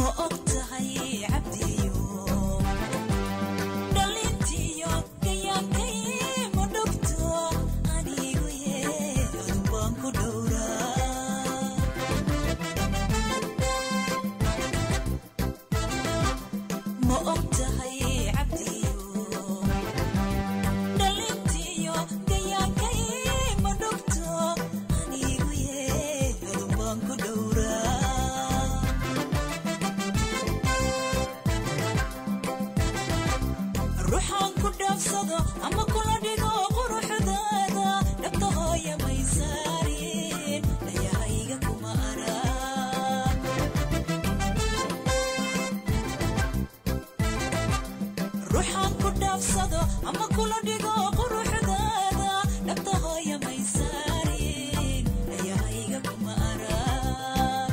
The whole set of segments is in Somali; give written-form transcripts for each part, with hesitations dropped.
Ma og tahay Cabdiyo, dhalintiyo gayaankay ma dhogto anigu yeedu baan ku dhowraa. Ma og tahay Cabdiyo, dhalintiyo gayaankay ma dhogto anigu yeedu baan ku dhowraa. Ruuxaan ku dhaafsado ama kula dhigo quruxdaada dhabta hooya may saarin, dayahayga kuma arag. Ruuxaan ku dhaafsado ama kula dhigo quruxdaada dhabta hooya may saarin, dayahayga kuma arag.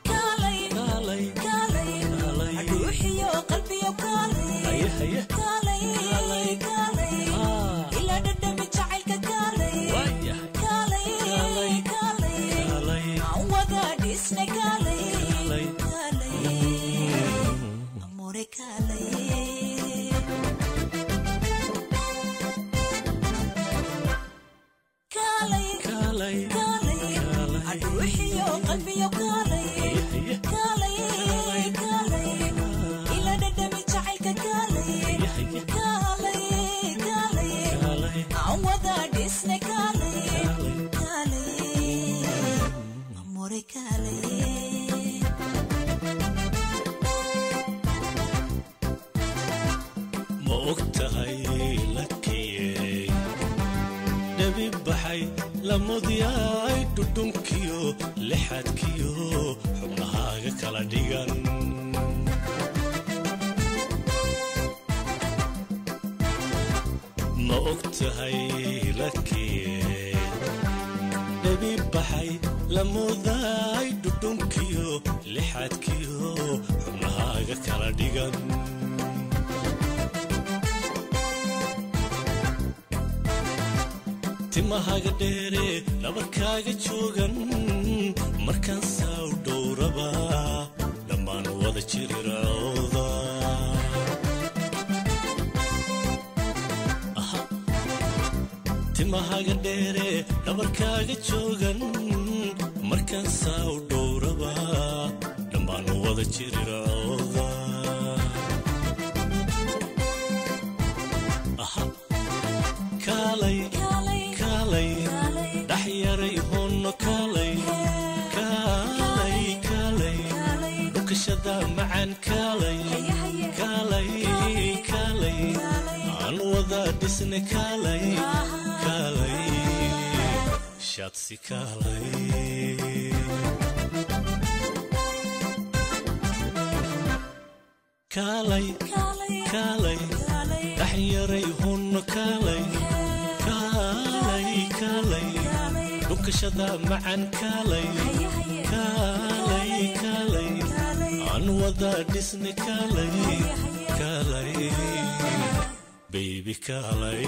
Kaalay, Kaalay, kaalay, kaalay. Dhuuxiyo qalbiyo kaalay. Haye, haye. Kaalay, Kaalay. kaalay. Ah. Ilaa dhadhami jacaylka kaalay. Waayahay. Kaalay, Kaalay. kaalay. Kaalay. Aan wada dhisnay kaalay. Kaalay. Kaalay. Amore kaalay. Kaalay, Kaalay, kaalay. Kaalay. Dhuuxiyo qalbiyo kaalay. Haye, haye. Kaalay, kaalay. Ila dhadhami jacaylka kaalay. Haye, haye. Kaalay, kaalay. Kaalay. Aan wada dhisnay kaalay. Kaalay. Kaalay. Amore kaalay. Ma og tahay lakiyey dhabi baxay lamudyaay dhudhunkiyo lixadkiyo xubnahaaga kala dhigan? Ma og tahay lakiyey dhabi baxay lamudaay dhudhunkiyo lixadkiyo xubnahaaga kala dhigan? Timahaaga dheere dhabarkaaga joogan markaan saa u dhowraba dhammaan wada jirircooda. Aha. Timahaaga dheere dhabarkaaga joogan markaan saa u dhowraba dhammaan wada jirircooda. Aha. Kaalay, Kaalay, kaalay, kaalay. Dhaxyaray honno kaalay, kaalay, kaalay. Kaalay. Dhukashada macaan kaalay. Haye, haye. Kaalay, kaalay. Kaalay. Aan wada dhisne kaalay. Aha. Kaalay shaadsi kaalay. Kaalay, Kaalay, kaalay. Kaalay. Dhaxyaray honno kaalay, kaalay, kaalay. Kaalay. Dhukashada macaan kaalay. Haye, haye. Kaalay, kaalay. Kaalay. Aan wada dhisne kaalay. Haye, haye. Kaalay baby kaalay.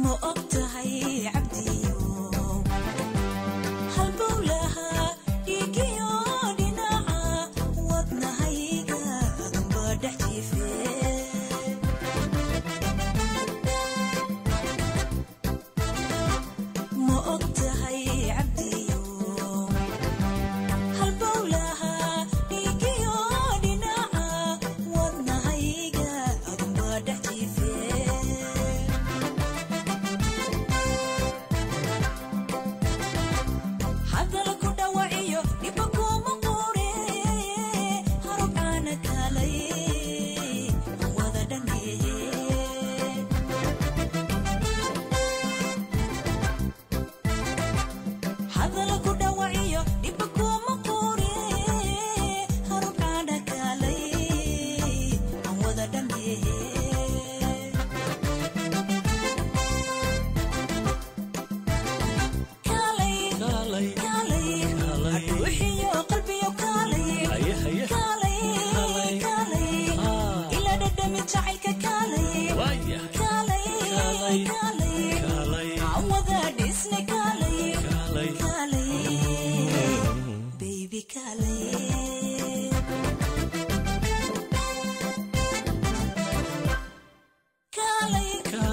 Ma og tahay Cabdiyo, halbowlaha dhiigiyo dhinaca wadnahayga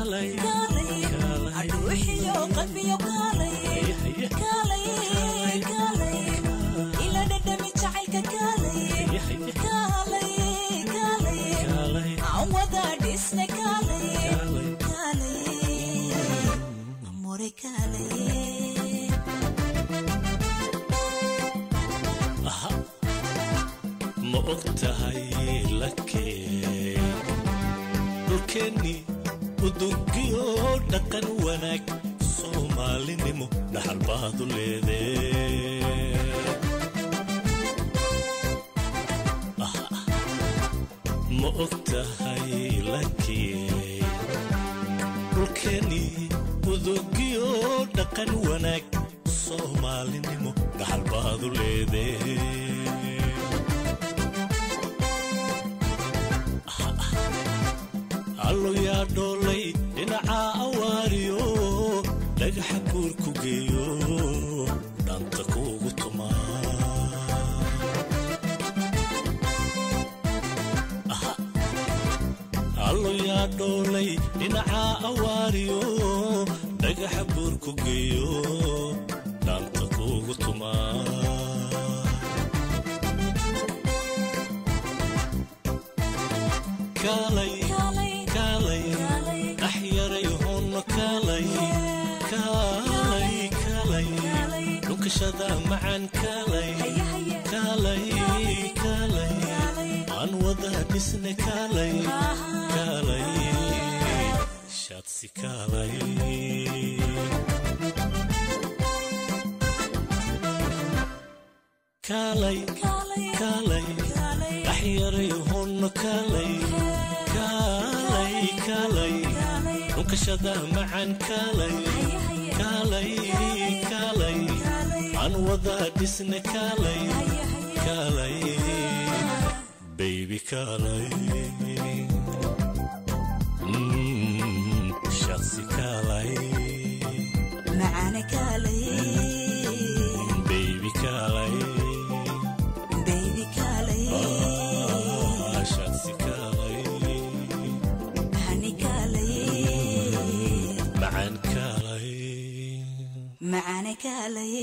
Kaalay. Kaalay. Kaalay. Adhuuxiyo qalbiyo kaalay. Haye, haye. Kaalay, kaalay, ila dhadhami jacaylka kaalay. Haye, haye. Kaalay, kaalay. Kaalay. Aan wada dhisne kaalay. Kaalay. Kaalay, amore, kaalay. Aha. Ma og tahay lakee dhulkeenni udugiyo dhaqan wanaag Soomaalinimo dhaxal baad u leedee? Aha. Ma og tahay lakee dhulkeenni udugiyo dhaqan wanaag Soomaalinimo dhaxal baad u leedee? Allo yaa dhoolay dhinaca awaariyo dhagaxa buur ku geeyo dhanta kuugu tumaa? Aha. Allo yaa dhoolay dhinaca awaariyo dhagaxa buur ku geeyo dhanta kuugu tumaa? Kaalay. Kaalay. Kaalay. Kaalay. Axyaray honno kaalay, kaalay, kaalay. Kaalay. Dhunkashada macan kaalay. Haye, haye. Kaalay, kaalay. Kaalay. Aan wada dhisne kaalay. Aha. Kaalay shaadsi kaalay. Kaalay. Kaalay. Kaalay. Kaalay. Axyaray honno kaalay, kaalay, kaalay. Kaalay. Dhunkashada macan kaalay. Haye, haye. Kaalay, kaalay. Kaalay. Aan wada dhisne kaalay. Haye, haye. Kaalay baby, kaalay. Shakhsi kaalay. Macaane kaalay. Baby kaalay. Baby kaalay. Ah, shakhsi kaalay. Hani kaalay. Macaan kaalay. Macaane kaalay.